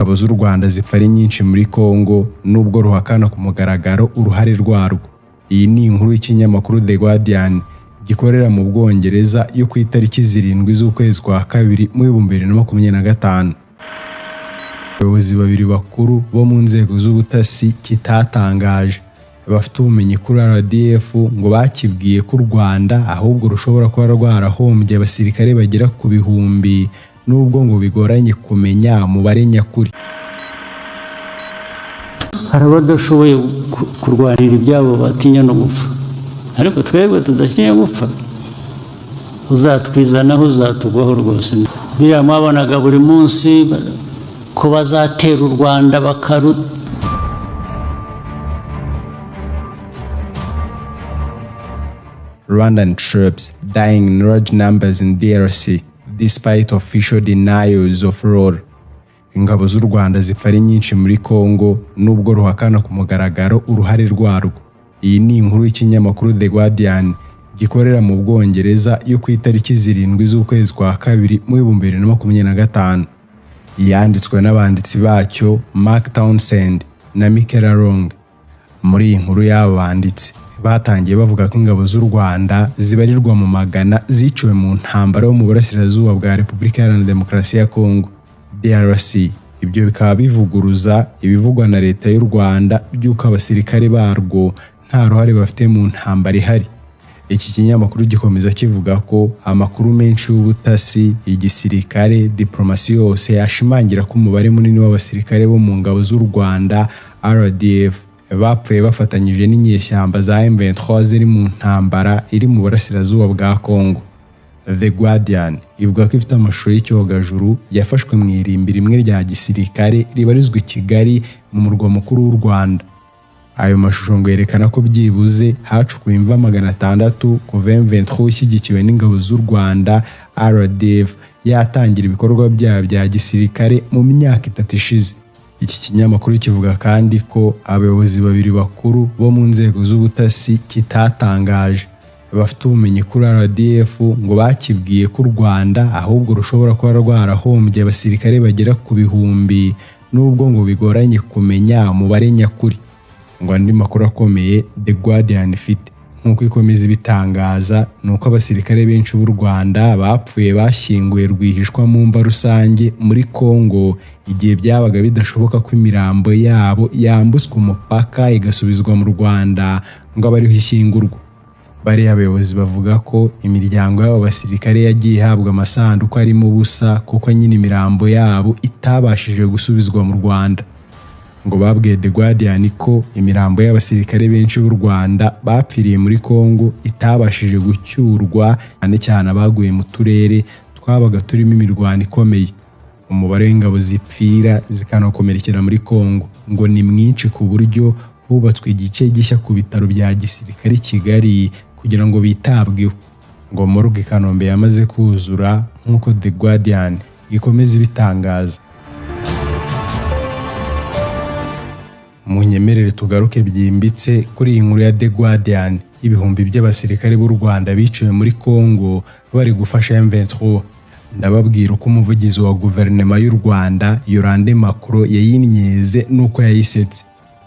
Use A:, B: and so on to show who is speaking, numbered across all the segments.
A: Ingabo z'u Rwanda zipfa ari nyinshi muri Congo nubwo ruhakana ku mugaragaro uruhare rwarwo. Iyi ni inkuru y'ikinyamakuru The Guardian gikorera mu Bwongereza yo ku itariki 7 z'ukwezi kwa kabiri mu 2025. Abayobozi babiri bakuru bo mu nzego z'ubutasi kitatangaje bafite ubumenyi kuri RDF ngo bakibwiye ko u Rwanda ahubwo rushobora kuba rwarahombye abasirikare bagera ku bihumbi, nubwo ngo bigoranye kumenya umubare nyakuri.
B: Hari abadashoboye kurwanira ibyabo batinya no gupfa, ariko twebwe tudatinya gupfa, uzatwizanaho uzatugwaho rwose. Biriya mwabonaga buri munsi ko bazatera u Rwanda bakaru.
A: Rwandan troops dying in large numbers in DRC despite official denials of role. Ingabo z'u Rwanda zipfa ari nyinshi muri Congo nubwo ruhakana ku mugaragaro uruhare rwarwo. Iyi ni inkuru y'ikinyamakuru The Guardian gikorera mu Bwongereza yo ku itariki 7 z'ukwezi kwa kabiri mu 2025. Yanditswe n'abanditsi bacyo Mark Townsend na Michaela Long. Muri iyi nkuru y'aba banditsi batangiye bavuga ko ingabo z'u Rwanda zibarirwa mu magana ziciwe mu ntambara yo mu burasirazuba bwa Repubulika Iharanira Demokarasi ya Congo DRC. Ibyo bikaba bivuguruza ibivugwa na leta y'u Rwanda by'uko abasirikare barwo nta ruhare bafite mu ntambara ihari. Iki kinyamakuru gikomeza kivuga ko amakuru menshi y'ubutasi, igisirikare, diplomasi yose ashimangira ko umubare munini w'abasirikare bo mu ngabo z'u Rwanda RDF bapfuye bafatanyije n'inyeshyamba za M23 ziri mu ntambara iri mu burasirazuba bwa Congo. The Guardian ivuga ko ifite amashusho y'icyogajuru yafashwe mu irimbi rimwe rya gisirikare ribarizwa i Kigali mu murwa mukuru w'u Rwanda. Ayo mashusho ngo yerekana ko byibuze hacukuwe imva 600 kuva M23 ishyigikiwe n'ingabo z'u Rwanda RDF yatangira ibikorwa byayo bya gisirikare mu myaka 3 ishize. Iki kinyamakuru kivuga kandi ko abayobozi babiri bakuru bo mu nzego z'ubutasi kitatangaje bafite ubumenyi kuri RDF ngo bakibwiye ko u Rwanda ahubwo rushobora kuba rwarahombye abasirikare bagera ku bihumbi, nubwo ngo bigoranye kumenya umubare nyakuri. Ngo andi makuru akomeye The Guardian ifite nk'uko ikomeza ibitangaza ni uko abasirikare benshi b'u Rwanda bapfuye bashyinguye rwihishwa mu mva rusange muri Congo igihe byabaga bidashoboka ko imirambo yabo yambutswa umupaka igasubizwa mu Rwanda ngo abe ariho ishyingurwa. Bariya abayobozi bavuga ko imiryango y'abo basirikare yagiye ihabwa amasanduku arimo ubusa kuko nyine imirambo yabo itabashije gusubizwa mu Rwanda. Ngo babwiye The Guardian ko imirambo y'abasirikare benshi b'u Rwanda bapfiriye muri Congo itabashije gucyurwa, cyane cyane abaguye mu turere twabaga turimo imirwano ikomeye. Umubare w'ingabo zipfira zikanakomerekera muri Congo ngo ni mwinshi ku buryo hubatswe igice gishya ku bitaro bya gisirikare i Kigali kugira ngo bitabweho. Ngo morgue i Kanombe yamaze kuzura nk'uko The Guardian ikomeza ibitangaza. Munyemerere tugaruke byimbitse kuri iyi nkuru ya The Guardian y'ibihumbi by'abasirikare b'u Rwanda biciwe muri Congo bari gufasha M23. Ndababwira uko umuvugizi wa guverinoma y'u Rwanda Yolande Makolo yayimyeze n'uko yayisetse.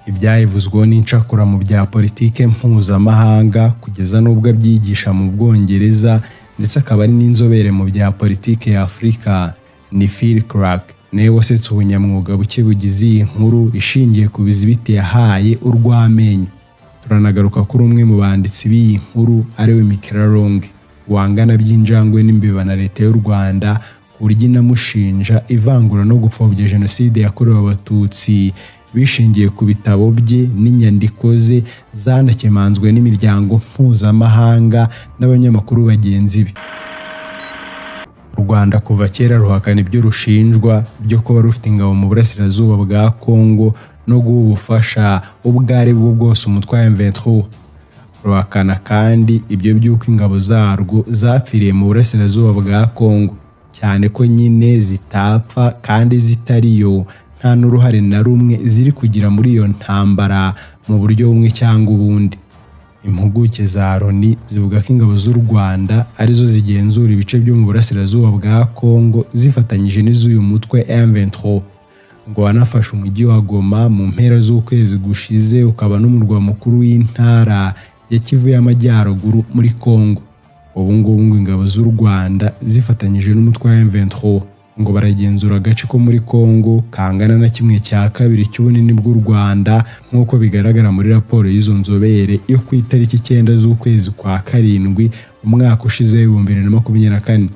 A: Ibyayivuzweho n'incakura mu bya politike mpuzamahanga kugeza n'ubwo abyigisha mu Bwongereza ndetse akaba ari n'inzobere mu bya politike ya Afurika ni Phil Clark, nawe wasetse ubunyamwuga buke bugize iyi nkuru ishingiye ku bizibiti yahaye urw'amenyo. Turanagaruka kuri umwe mu banditsi b'iyi nkuru ariwe Michaela Long wangana by'injangwe n'imbeba na leta y'u Rwanda ku buryo inamushinja ivangura no gupfobya jenoside yakorewe Abatutsi bishingiye ku bitabo bye n'inyandiko ze zanakemanzwe n'imiryango mpuzamahanga n'abanyamakuru bagenzi be. U Rwanda kuva kera ruhakana ibyo rushinjwa byo kuba rufite ingabo mu burasirazuba bwa Congo no guha ubufasha ubwo ari bwo bwose umutwe wa M23. Ruhakana kandi ibyo by'uko ingabo zarwo zapfiriye mu burasirazuba bwa Congo, cyane ko nyine zitapfa kandi zitariyo nta n'uruhare na rumwe ziri kugira muri iyo ntambara mu buryo bumwe cyangwa ubundi. Impuguke za Loni zivuga ko ingabo z'u Rwanda arizo zigenzura ibice byo mu burasirazuba bwa Congo zifatanyije n'iz'uyu mutwe M23. Ngo wanafashe umujyi wa Goma mu mpera z'ukwezi gushize, ukaba n'umurwa mukuru w'intara ya Kivu y'Amajyaruguru muri Kongo. Ubu ngubu ngo ingabo z'u Rwanda zifatanyije n'umutwe wa M23 ngo baragenzura agace ko muri Kongo kangana na 1/2 cy'ubunini bw'u Rwanda, nk'uko bigaragara muri raporo y'izo nzobere yo ku itariki 9 z'ukwezi kwa 7 umwaka ushize 2024.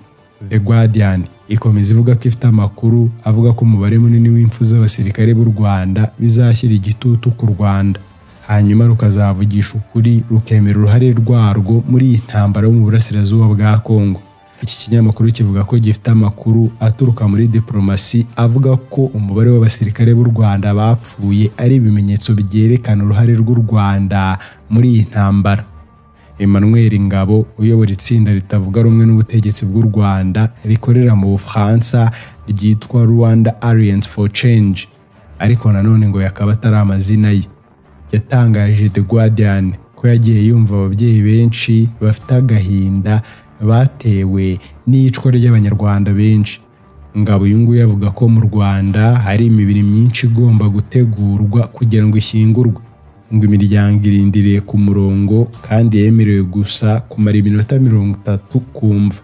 A: The Guardian ikomeza ivuga ko ifite amakuru avuga ko umubare munini w'impfu z'abasirikare b'u Rwanda bizashyira igitutu ku Rwanda, hanyuma rukazavugisha ukuri rukemera uruhare rwarwo muri iyi ntambara yo mu burasirazuba bwa Kongo. Iki kinyamakuru kivuga ko gifite amakuru aturuka muri diplomasi avuga ko umubare w'abasirikare b'u Rwanda bapfuye ari ibimenyetso byerekana uruhare rw'u Rwanda muri iyi ntambara. Emmanuel Ngabo uyobora itsinda ritavuga rumwe n'ubutegetsi bw'u Rwanda rikorera mu Bufaransa ryitwa Rwanda Alliance for Change, ariko nanone ngo yakaba atari amazina ye, yatangarije The Guardian ko yagiye yumva ababyeyi benshi bafite agahinda batewe n'iyicwa ry'Abanyarwanda benshi. Ngabo uyu nguyu avuga ko mu Rwanda hari imibiri myinshi igomba gutegurwa kugira ngo ishyingurwe, ngo imiryango irindiriye ku murongo kandi yemerewe gusa kumara iminota 30 kumva.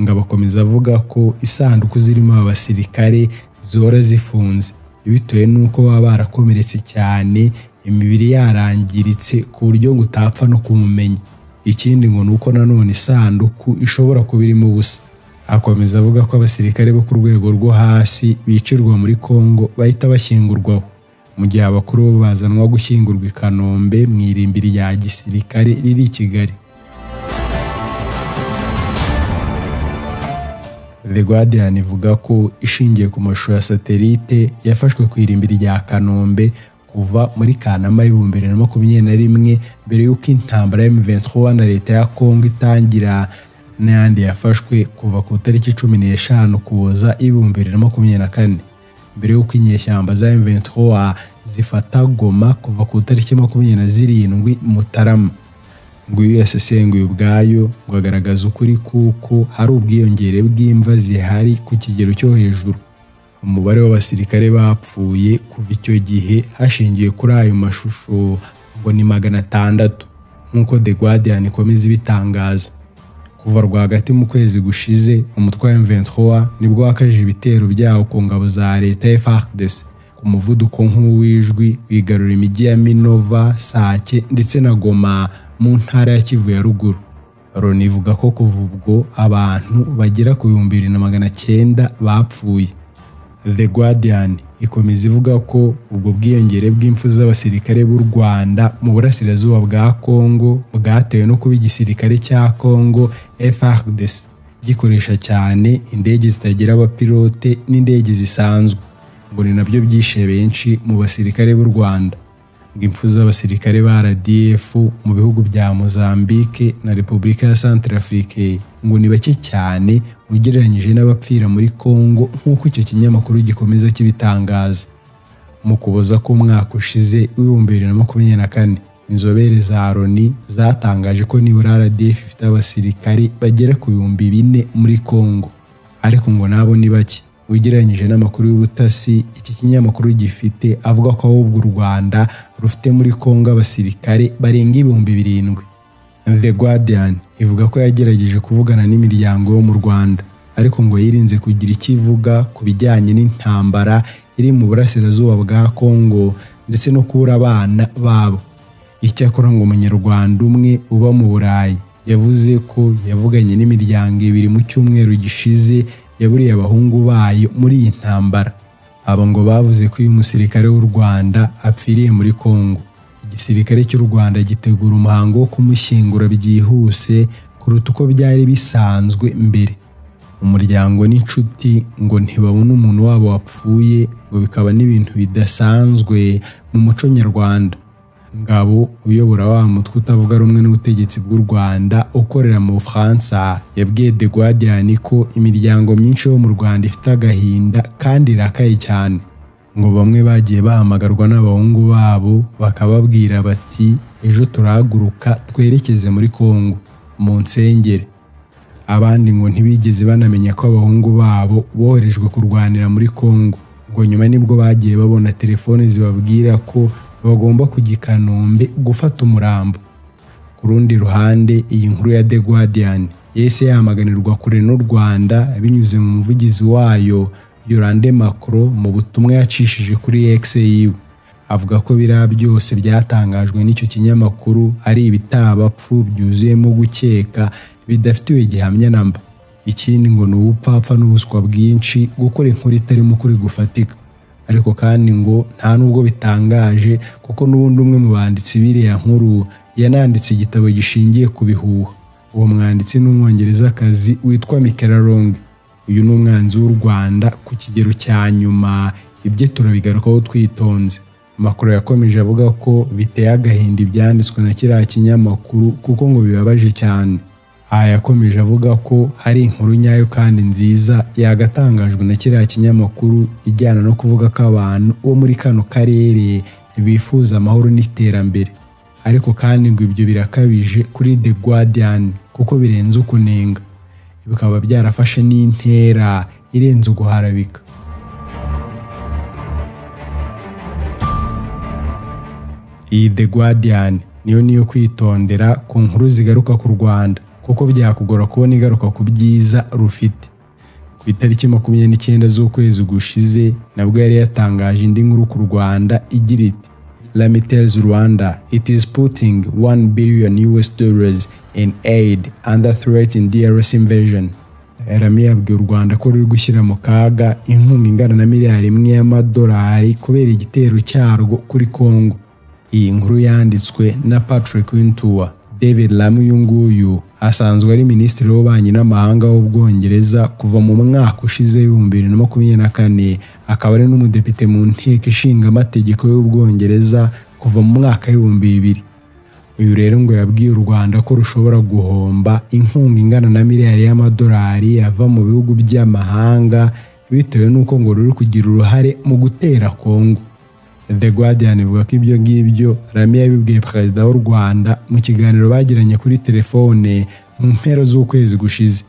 A: Ngabo akomeza avuga ko isanduku zirimo aba basirikare zihora zifunze bitewe n'uko baba barakomeretse cyane, imibiri yarangiritse ku buryo ngo utapfa no kumumenya. Ikindi ngo nuko nanone isanduku ishobora kuba irimo ubusa. Akomeza avuga ko abasirikare bo ku rwego rwo hasi bicirwa muri Kongo bahita bashyingurwaho, mu gihe abakuru bo bazanwa gushyingurwa i Kanombe mu irimbi rya gisirikare riri i Kigali. The Guardian ivuga ko ishingiye ku mashusho ya satelite yafashwe ku irimbi rya Kanombe kuva muri Kanama 2021, mbere y'uko intambara ya M23 na leta ya Kongo itangira, n'ayandi yafashwe kuva ku itariki 15 Ukuboza 2024, mbere y'uko inyeshyamba za M23 zifata Goma kuva ku itariki 27 Mutarama. Ngo iyo yasesenguye ubwayo ngo agaragaza ukuri kuko hari ubwiyongere bw'imva zihari ku kigero cyo hejuru. Umubare w'abasirikare bapfuye kuva icyo gihe hashingiwe kuri ayo mashusho ngo ni 600, nk'uko The Guardian ikomeza ibitangaza. Kuva rwagati mu kwezi gushize, umutwe wa M23 nibwo wakajije ibitero byawo ku ngabo za leta FARDC ku muvuduko nk'uw'ijwi, wigarura imijyi ya Minova, Sake ndetse na Goma mu ntara ya Kivu ya ruguru. Loni ivuga ko kuva ubwo abantu bagera ku 2900 bapfuye. The Guardian ikomeza ivuga ko ubwo bwiyongere bw'impfu z'abasirikare b'u Rwanda mu burasirazuba bwa Kongo bwatewe no kuba igisirikare cya Kongo FARDC gikoresha cyane indege zitagira abapilote n'indege zisanzwe, ngo ni nabyo byishe benshi mu basirikare b'u Rwanda. Ngo impfu z'abasirikare ba RDF mu bihugu bya Mozambique na Repubulika ya Centrafrique ngo ni bake cyane ugereranyije n'abapfira muri Kongo, nk'uko icyo kinyamakuru gikomeza kibitangaza. Mu Kuboza k'umwaka ushize 2024, inzobere za Loni zatangaje ko nibura RDF ifite abasirikare bagera ku 4000 muri Kongo, ariko ngo nabo ni bake ugereranyije n'amakuru y'ubutasi iki kinyamakuru gifite avuga ko ahubwo u Rwanda rufite muri Kongo abasirikare barenga 7000. The Guardian ivuga ko yagerageje kuvugana n'imiryango yo mu Rwanda, ariko ngo yirinze kugira icyo ivuga ku bijyanye n'intambara iri mu burasirazuba bwa Kongo ndetse no kubura abana babo. Icyakora ngo umunyarwanda umwe uba mu Burayi yavuze ko yavuganye n'imiryango ibiri mu cyumweru gishize yaburiye abahungu bayo muri iyi ntambara. Abo ngo bavuze ko uyu musirikare w'u Rwanda apfiriye muri Kongo, igisirikare cy'u Rwanda gitegura umuhango wo kumushyingura byihuse kuruta uko byari bisanzwe mbere. Umuryango n'inshuti ngo ntibabona umuntu wabo wapfuye, ngo bikaba n'ibintu bidasanzwe mu muco nyarwanda. Ngabo uyobora wa mutwe utavuga rumwe n'ubutegetsi bw'u Rwanda ukorera mu Bufaransa yabwiye The Guardian ko imiryango myinshi yo mu Rwanda ifite agahinda kandi irakaye cyane. Ngo bamwe bagiye bahamagarwa n'abahungu babo bakababwira bati ejo turahaguruka twerekeze muri Kongo mu nsengere. Abandi ngo ntibigeze banamenya ko abahungu babo boherejwe kurwanira muri Kongo, ngo Ngo nyuma nibwo bagiye babona telefone zibabwira ko bagomba kujya i Kanombe gufata umurambo. Ku rundi ruhande, iyi nkuru ya The Guardian yahise yamaganirwa kure n'u Rwanda binyuze mu muvugizi wayo Yolande Macron mu butumwa yacishije kuri X yiwe. Avuga ko biriya byose byatangajwe n'icyo kinyamakuru ari ibitabapfu byuzuyemo gukeka bidafitiwe gihamya namba. Ikindi ngo ni ubupfapfa n'ubuswa bwinshi gukora inkuru itarimo ukuri gufatika. Ariko kandi ngo nta nubwo bitangaje kuko n'ubundi umwe mu banditsi b'iriya nkuru yananditse igitabo gishingiye ku bihuha. Uwo mwanditsi ni umwongerezakazi witwa Michela Wrong. Uyu ni umwanzi w'u Rwanda ku kigero cya nyuma, ibye turabigarukaho twitonze. Macron yakomeje avuga ko biteye agahinda ibyanditswe na kiriya kinyamakuru kuko ngo bibabaje cyane. Aha yakomeje avuga ko hari inkuru nyayo kandi nziza yagatangajwe na kiriya kinyamakuru ijyana no kuvuga ko abantu bo muri kano karere bifuza amahoro n'iterambere. Ariko kandi ngo ibyo birakabije kuri The Guardian kuko birenze ukunenga, bikaba byarafashe n'intera irenze uguharabika. Iyi The Guardian niyo kwitondera ku nkuru zigaruka ku Rwanda kuko byakugora kubona igaruka ku byiza rufite. Ku itariki 29 z'ukwezi gushize nabwo yari yatangaje indi nkuru ku Rwanda igira iti: Lammy tells Rwanda it is putting $1 billion in aid under threat in DRC invasion. Lammy yabwiye u Rwanda ko ruri gushyira mu kaga inkunga ingana na miliyari 1 y'amadolari kubera igitero cyarwo kuri Congo. Iyi nkuru yanditswe na Patrick Wintour. David Lammy uyu nguyu asanzwe ari minisitiri w'ububanyi n'amahanga w'Ubwongereza kuva mu mwaka ushize 2024, akaba ari n'umudepite mu nteko ishinga amategeko y'Ubwongereza kuva mu mwaka 2000. Uyu rero ngo yabwiye u Rwanda ko rushobora guhomba inkunga ingana na miliyari y'amadolari ava mu bihugu by'amahanga bitewe n'uko ngo ruri kugira uruhare mu gutera Congo. The Guardian ivuga ko ibyo ngibyo Lammy yabibwiye perezida w'u Rwanda mu kiganiro bagiranye kuri telefone mu mpera z'ukwezi gushize.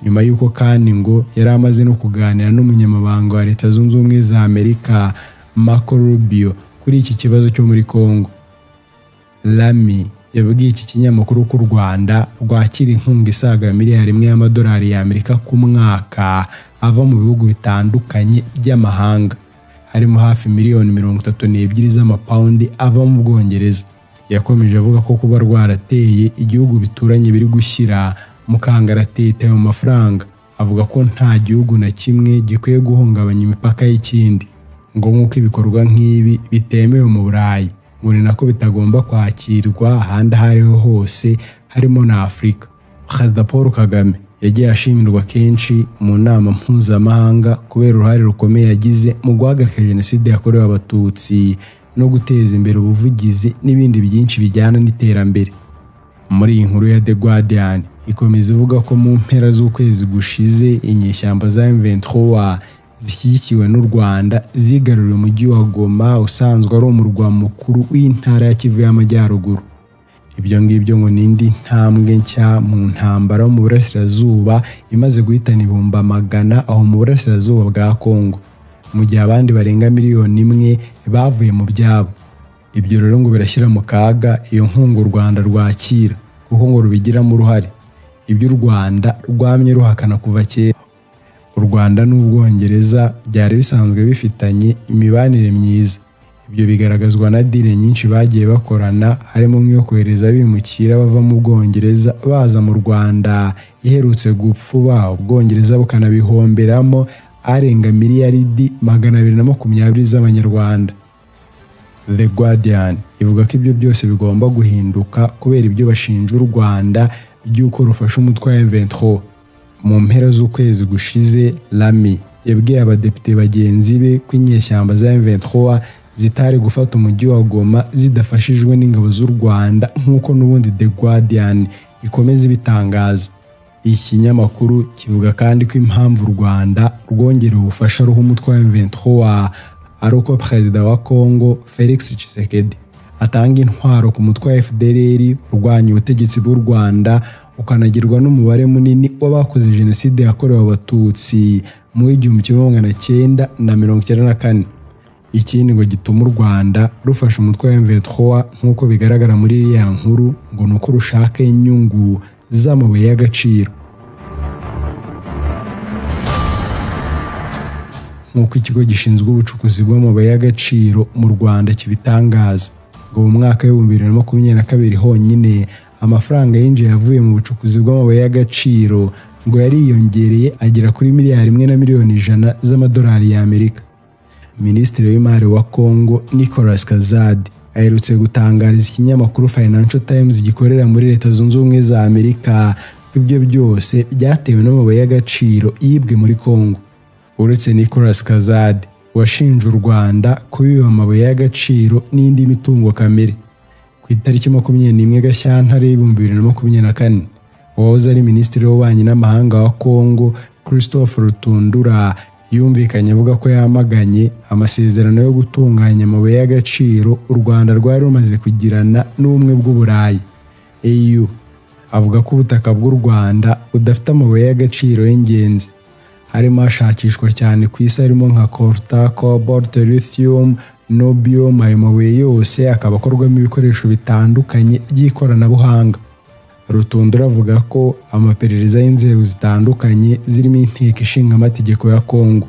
A: Nyuma y'uko kandi ngo yari amaze no kuganira n'umunyamabanga wa Leta Zunze Ubumwe za Amerika Marco Rubio kuri iki kibazo cyo muri Congo. Lammy yabwiye iki kinyamakuru ko u Rwanda rwakira inkunga isaga miliyari 1 y'amadolari y'Amerika ku mwaka ava mu bihugu bitandukanye by'amahanga, harimo hafi miliyoni 32 z'amapawundi ava mu Bwongereza. Yakomeje avuga ko kuba rwarateye igihugu bituranye biri gushyira mu kangaratete ayo mafaranga. Avuga ko nta gihugu na kimwe gikwiye guhungabanya imipaka y'ikindi, ngo nk'uko ibikorwa nk'ibi bitemewe mu Burayi, ngo ni nako bitagomba kwakirwa ahandi aho ariho hose harimo na Afurika. Perezida Paul Kagame yagiye ashimirwa kenshi mu nama mpuzamahanga kubera uruhare rukomeye yagize mu guhagarika Jenoside yakorewe Abatutsi no guteza imbere ubuvugizi n'ibindi byinshi bijyana n'iterambere. Muri iyi nkuru ya The Guardian ikomeza ivuga ko mu mpera z'ukwezi gushize inyeshyamba za M23 zishyigikiwe n'u Rwanda zigaruriye umujyi wa Goma usanzwe ari umurwa mukuru w'intara ya Kivu y'Amajyaruguru. Ibyo ngibyo ngo n'indi ntambwe nshya mu ntambara yo mu burasirazuba imaze guhitana ibihumbi magana aho mu burasirazuba bwa Congo, mu gihe abandi barenga miliyoni 1 bavuye mu byabo. Ibyo rero ngo birashyira mu kaga iyo nkunga u Rwanda rwakira kuko ngo rubigiramo uruhare, ibyo u Rwanda rwamye ruhakana kuva kera. U Rwanda n'Ubwongereza byari bisanzwe bifitanye imibanire myiza. Ibyo bigaragazwa na deal nyinshi bagiye bakorana, harimo nk'iyo kohereza abimukira bava mu Bwongereza baza mu Rwanda iherutse gupfuba, Ubwongereza bukanabihomberamo arenga miliyaridi 220 z'amanyarwanda. The Guardian ivuga ko ibyo byose bigomba guhinduka kubera ibyo bashinja u Rwanda by'uko rufasha umutwe wa M23. Mu mpera z'ukwezi gushize Lammy yabwiye abadepite bagenzi be ko inyeshyamba za M23 zitari gufata umujyi wa Goma zidafashijwe n'ingabo z'u Rwanda nk'uko n'ubundi The Guardian ikomeza ibitangaza. Iki kinyamakuru kivuga kandi ko impamvu u Rwanda rwongereye ubufasha ruha umutwe wa M23 ari uko perezida wa Congo Felix Tshisekedi atanga intwaro ku mutwe wa FDLR urwanya ubutegetsi bw'u Rwanda ukanagirwa n'umubare munini w'abakoze Jenoside yakorewe Abatutsi mu 1994. Ikindi ngo gituma u Rwanda rufasha umutwe wa M23 nk'uko bigaragara muri iriya nkuru, ngo ni uko rushaka inyungu z'amabuye y'agaciro. Nk'uko ikigo gishinzwe ubucukuzi bw'amabuye y'agaciro mu Rwanda kibitangaza, ngo mu mwaka w'2022 honyine amafaranga yinjiye avuye mu bucukuzi bw'amabuye y'agaciro ngo yariyongereye agera kuri 1,1 miliyari z'amadolari y'Amerika. Minisitiri w'Imari wa Congo Nicolas Kazadi aherutse gutangariza ikinyamakuru Financial Times gikorera muri Leta Zunze Ubumwe za Amerika ko ibyo byose byatewe n'amabuye y'agaciro yibwe muri Congo. Uretse Nicolas Kazadi washinje u Rwanda kubiba amabuye y'agaciro n'indi mitungo kamere, ku itariki 21 Gashyantare 2024, uwahoze ari Minisitiri w'Ububanyi n'Amahanga wa Congo Christophe Rutundura yumvikanye avuga ko yamaganye amasezerano yo gutunganya amabuye y'agaciro u Rwanda rwari rumaze kugirana n'Ubumwe bw'Uburayi EU. Avuga ko ubutaka bw'u Rwanda budafite amabuye y'agaciro y'ingenzi, harimo ashakishwa cyane ku isi, harimo nka coltan, cobalt, lithium, niobium. Ayo mabuye yose akaba akorwamo ibikoresho bitandukanye by'ikoranabuhanga. Rutundura avuga ko amaperereza y'inzego zitandukanye zirimo Inteko Ishinga Amategeko ya Congo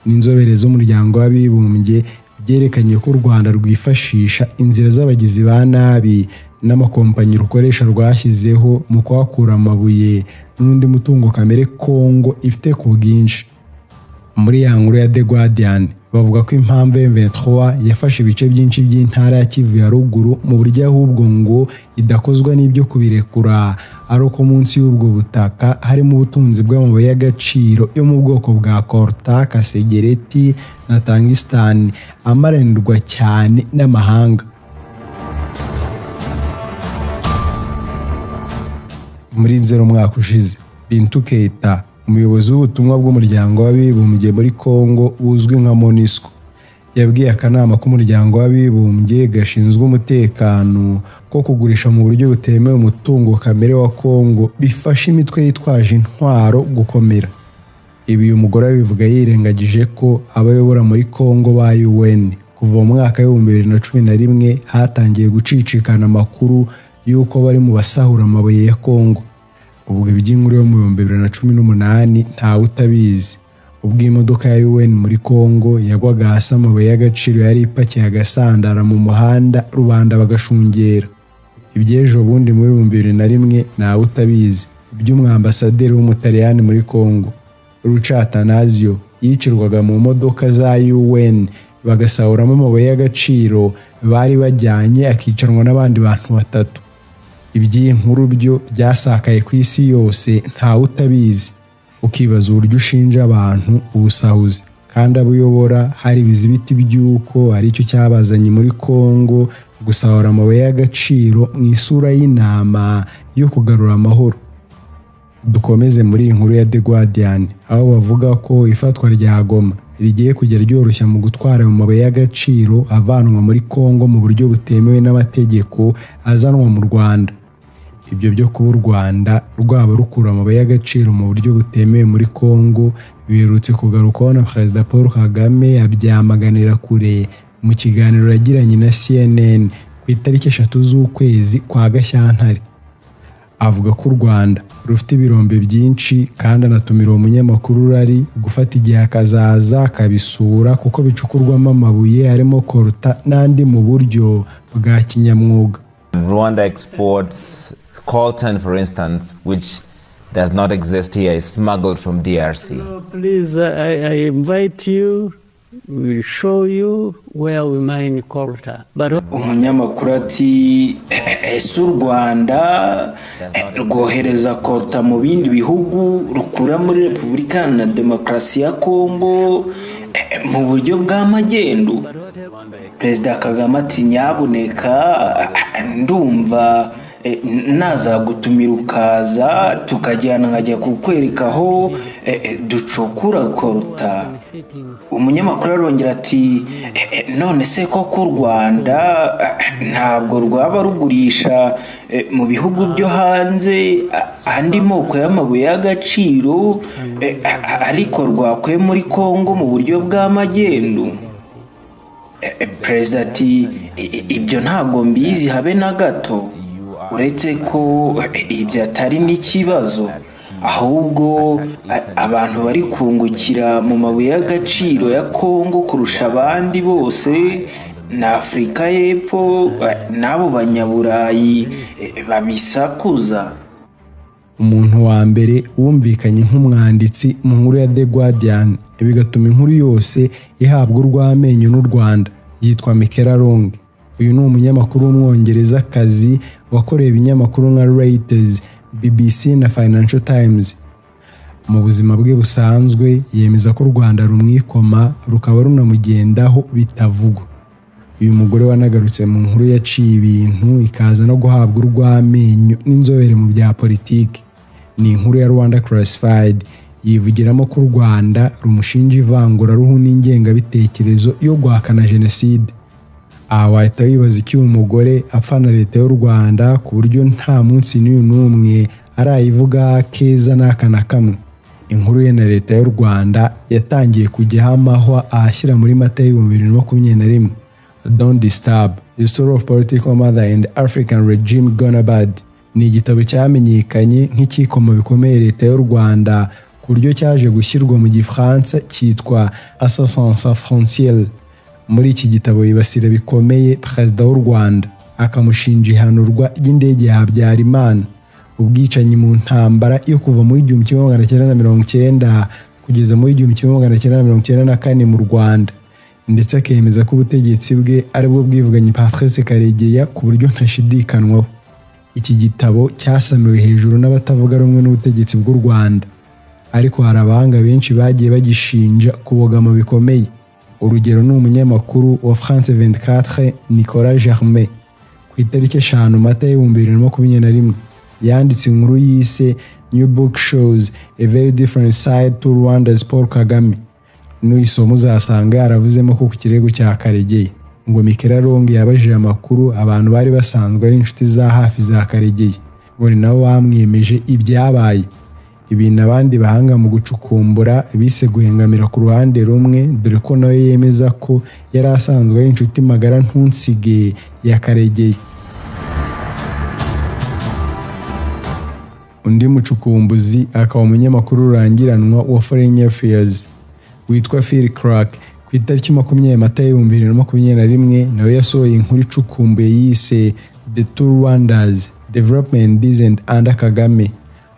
A: n'inzobere z'Umuryango w'Abibumbye byerekanye ko u Rwanda rwifashisha inzira z'abagizi ba nabi n'amakompanyi rukoresha rwashyizeho mu kuhakura amabuye n'undi mutungo kamere Congo ifite ku bwinshi. Muri ya nkuru ya The Guardian bavuga ko impamvu M23 yafashe ibice byinshi by'intara ya Kivu ya ruguru mu buryo ahubwo ngo idakozwa n'ibyo kubirekura, ari uko munsi y'ubwo butaka harimo ubutunzi bw'amabuye y'agaciro yo mu bwoko bwa coltan, kasegereti na tungsten amaranirwa cyane n'amahanga. Muri Nzeri umwaka ushize, Bintou Keita, umuyobozi w'ubutumwa bw'Umuryango w'Abibumbye muri Congo buzwi nka MONUSCO, yabwiye akanama k'Umuryango w'Abibumbye gashinzwe umutekano ko kugurisha mu buryo butemewe umutungo kamere wa Congo bifasha imitwe yitwaje intwaro gukomera. Ibi uyu mugore abivuga yirengagije ko abayobora muri Congo ba UN kuva mu mwaka w'2011 hatangiye gucicikana amakuru y'uko bari mu basahura amabuye ya Congo. Ubwo iby'inkuru yo mu 2018 ntawe utabizi, ubwo imodoka ya UN muri Congo yagwaga hasi amabuye y'agaciro yari ipakiye agasandara mu muhanda, rubanda bagashungera. Iby'ejo bundi mu 2001 ntawe utabizi, iby'umwambasaderi w'Umutaliyani muri Congo Luca Attanasio yicirwaga mu modoka za UN bagasahuramo amabuye y'agaciro bari bajyanye, akicanwa n'abandi bantu batatu. Iby'iyi nkuru byo byasakaye ku isi yose ntawe utabizi. Ukibaza uburyo ushinja abantu ubusahuzi kandi abo uyobora hari ibizibiti by'uko aricyo cyabazanye muri Congo, gusahura amabuye y'agaciro mu isura y'inama yo kugarura amahoro. Dukomeze muri iyi nkuru ya The Guardian, aho bavuga ko ifatwa rya Goma rigiye kujya ryoroshya mu gutwara ayo mabuye y'agaciro avanwa muri Congo mu buryo butemewe n'amategeko azanwa mu Rwanda. Ibyo byo kuba u Rwanda rwaba rukura amabuye y'agaciro mu buryo butemewe muri Congo biherutse kugarukwaho na Perezida Paul Kagame, abyamaganira kure mu kiganiro yagiranye na CNN ku itariki 3 z'ukwezi kwa Gashyantare. Avuga ko u Rwanda rufite ibirombe byinshi, kandi anatumira uwo munyamakuru Rari gufata igihe akazaza akabisura kuko bicukurwamo amabuye arimo coltan n'andi mu buryo bwa kinyamwuga.
C: Rwanda exports coltan, for instance, which does not exist here, is smuggled from DRC.
B: No, please, I invite you, we'll show you where we mine coltan. But
D: Umunyamakuru ati: "Ese u Rwanda rwohereza coltan mu bindi bihugu rukura muri Repubulika Iharanira Demokarasi ya Kongo mu buryo bwa magendu?" Perezida Kagame ati: "Nyabuneka, ndumva Nazagutumira ukaza, tukajyana, nkajya kukwereka aho ducukura coltan." Umunyamakuru arongera ati: "None se koko u Rwanda ntabwo rwaba rugurisha mu bihugu byo hanze andi moko y'amabuye y'agaciro, ariko rwakuye muri Kongo mu buryo bwa magendu?" Perezida ati: "Ibyo ntabwo mbizi habe na gato, uretse ko ibyo atari n'ikibazo, ahubwo abantu bari kungukira mu mabuye y'agaciro ya Kongo kurusha abandi bose ni Afurika y'Epfo n'abo Banyaburayi babisakuza."
A: Umuntu wa mbere wumvikanye nk'umwanditsi mu nkuru ya The Guardian, bigatuma inkuru yose ihabwa urw'amenyo n'u Rwanda, yitwa Michela Wrong. Uyu ni umunyamakuru w'Umwongerezakazi wakoreye ibinyamakuru nka Reuters, BBC na Financial Times. Mu buzima bwe busanzwe yemeza ko u Rwanda rumwikoma, rukaba runamugendaho bitavugwa. Uyu mugore wanagarutse mu nkuru yaciye ibintu, ikaza no guhabwa urw'amenyo n'inzobere mu bya politiki, ni inkuru ya Rwanda Classified, yivugiramo ko u Rwanda rumushinja ivanguraruhu n'ingengabitekerezo yo guhakana jenoside. Aha wahita wibaza icyo uyu mugore apfa na leta y'u Rwanda, ku buryo nta munsi n'uyu n'umwe arayivuga keza n'aka na kamwe. Inkuru ye na leta y'u Rwanda yatangiye kujyaho amahwa ahashyira muri Mata y'2021. Don't Disturb: The Story of Political Mother and African Regime Gone Bad ni igitabo cyamenyekanye nk'ikikoma bikomeye leta y'u Rwanda, ku buryo cyaje gushyirwa mu Gifaransa cyitwa Assassins Sans Frontières. Muri iki gitabo yibasira bikomeye perezida w'u Rwanda, akamushinja ihanurwa ry'indege ya Habyarimana, ubwicanyi mu ntambara yo kuva muri 1990 kugeza muri 1994 mu Rwanda, ndetse akemeza ko ubutegetsi bwe aribwo bwivuganye Patrice Karegeya ku buryo ntashidikanwaho. Iki gitabo cyasamiwe hejuru n'abatavuga rumwe n'ubutegetsi bw'u Rwanda, ariko hari abahanga benshi bagiye bagishinja kubogama bikomeye. Urugero ni umunyamakuru wa France 24, Nicolas Germain. Ku itariki 5 Mata y'2021 yanditse inkuru yise "New Book Shows a Very Different Side to Rwanda's Paul Kagame". Nuyisoma uzasanga yaravuzemo ko ku kirego cya Karegeya, ngo Michela Wrong yabajije amakuru abantu bari basanzwe ari inshuti za hafi za Karegeya, ngo ni nabo bamwemeje ibyabaye, ibintu abandi bahanga mu gucukumbura bise guhengamira ku ruhande rumwe, dore ko nawe yemeza ko yari asanzwe ari inshuti magara ntunsige ya Karegeya. Undi mucukumbuzi akaba umunyamakuru rurangiranwa wa Foreign Affairs witwa Phil Clark, ku itariki 20 Mata y'2021 nawe yasohoye inkuru icukumbuye yise "The Two Rwandas: Development Isn't Under Kagame".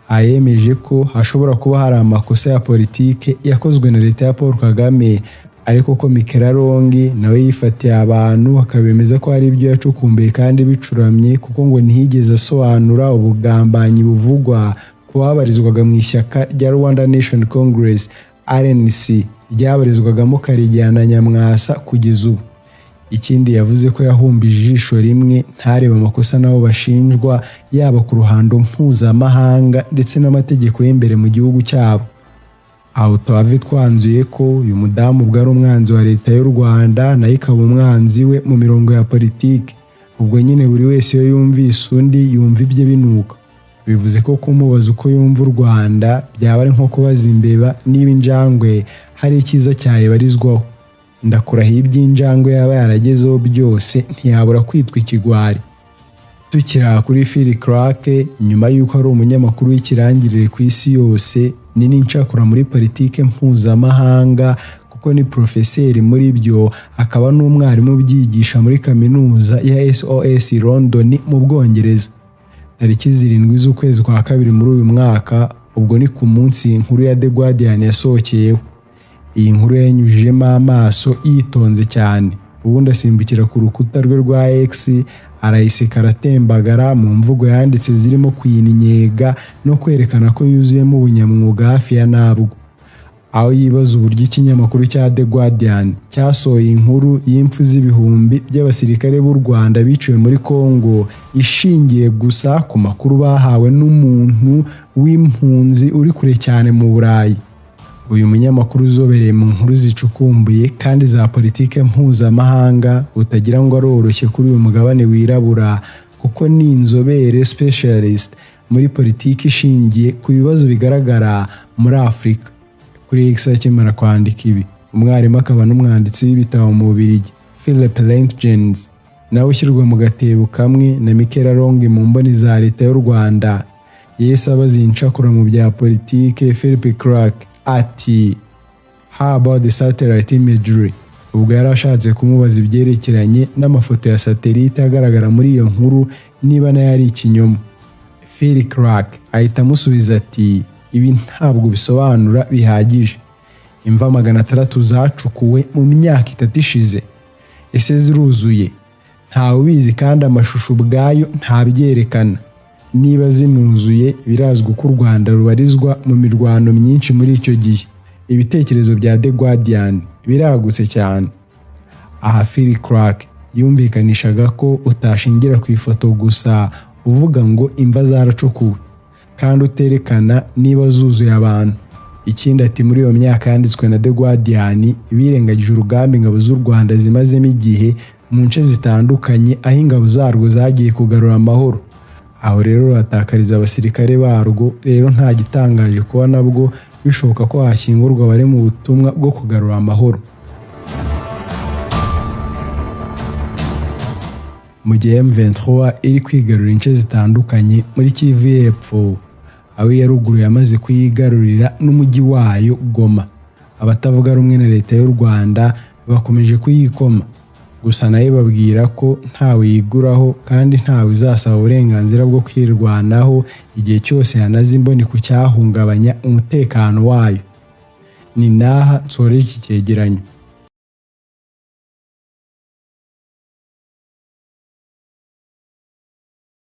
A: Ayemeje ko hashobora kuba hari amakosa ya politike yakozwe na leta ya Paul Kagame, ariko ko Michela Wrong nawe yifatiye abantu akabemeza ko hari ibyo yacukumbuye kandi bicuramye, kuko ngo ntiyigeze asobanura ubugambanyi buvugwa ku babarizwaga mu ishyaka rya Rwanda Nation Congress, RNC, ryabarizwagamo Karegeya na Nyamwasa kugeza ubu. Ikindi, yavuze ko yahumbije ijisho rimwe ntarebe amakosa nabo bashinjwa, yaba ku ruhando mpuzamahanga ndetse n'amategeko y'imbere mu gihugu cyabo. Aho tuhave twanzuye ko uyu mudamu ubwo ari umwanzi wa leta y'u Rwanda, nayo ikaba umwanzi we mu mirongo ya politiki. Ubwo nyine buri wese iyo yumvise undi yumva ibye binuka. Bivuze ko kumubaza uko yumva u Rwanda byaba ari nko kubaza imbeba niba injangwe hari icyiza cyayibarizwaho. Ndakurahiye, iby'injangwe yaba yaragezeho byose ntiyabura kwitwa ikigwari. Tukiri aha kuri Phil Clark, nyuma y'uko ari umunyamakuru w'ikirangirire ku isi yose, ni n'incakura muri politike mpuzamahanga, kuko ni porofeseri muri byo, akaba n'umwarimu ubyigisha muri kaminuza ya SOAS London mu Bwongereza. Tariki 7 z'ukwezi kwa kabiri muri uyu mwaka, ubwo ni ku munsi inkuru ya The Guardian yasohokeyeho, iyi nkuru yanyujijemo amaso yitonze cyane, ubundi asimbukira ku rukuta rwe rwa X, arayiseka, aratembagara mu mvugo yanditse zirimo kuyininyega no kwerekana ko yuzuyemo ubunyamwuga hafi ya nabwo. Aho yibaza uburyo ikinyamakuru cya The Guardian cyasohoye inkuru y'impfu z'ibihumbi by'abasirikare b'u Rwanda biciwe muri Congo ishingiye gusa ku makuru bahawe n'umuntu w'impunzi uri kure cyane mu Burayi. Uyu munyamakuru uzobereye mu nkuru zicukumbuye kandi za politike mpuzamahanga utagira ngo aroroshye kuri uyu mugabane wirabura, kuko ni inzobere specialist muri politiki ishingiye ku bibazo bigaragara muri Afurika. Kuri X akimara kwandika ibi, umwarimu akaba n'umwanditsi w'ibitabo mu Bubiligi Philip Lentgens, nawe ushyirwa mu gatebo kamwe na Michela Wrong mu mboni za leta y'u Rwanda, yahise abaza incakura mu bya politike Philip Clark ati "How about the satellite imagery?" Ubwo yari ashatse kumubaza ibyerekeranye n'amafoto ya satelite agaragara muri iyo nkuru niba nayo ari ikinyoma. Phil Clark ahita amusubiza ati "Ibi ntabwo bisobanura bihagije. Imva 600 zacukuwe mu myaka 3 ishize, ese ziruzuye? Ntawe ubizi kandi amashusho ubwayo ntabyerekana. Niba zinuzuye birazwi ko u Rwanda rubarizwa mu mirwano myinshi muri icyo gihe." Ibitekerezo bya The Guardian biragutse cyane. Aha Phil Clark yumvikanishaga ko utashingira ku ifoto gusa uvuga ngo imva zaracukuwe kandi uterekana niba zuzuye abantu. Ikindi ati muri iyo myaka yanditswe na The Guardian birengagije urugamba ingabo z'u Rwanda zimazemo igihe mu nce zitandukanye aho ingabo zarwo zagiye kugarura amahoro. Aho rero ruratakariza abasirikare barwo, rero nta gitangaje kuba nabwo bishoboka ko hashyingurwa abari mu butumwa bwo kugarura amahoro. Mu gihe M23 iri kwigarurira ince zitandukanye muri Kivu y'Epfo, aho iya ruguru yamaze kuyigarurira n'umujyi wayo Goma, abatavuga rumwe na leta y'u Rwanda bakomeje kuyikoma. Gusa nayo babwira ko ntawe yiguraho kandi ntawe uzasaba uburenganzira bwo kwirwanaho igihe cyose yanaze imboni ku cyahungabanya umutekano wayo. Ni naha nsoreje iki cyegeranyo.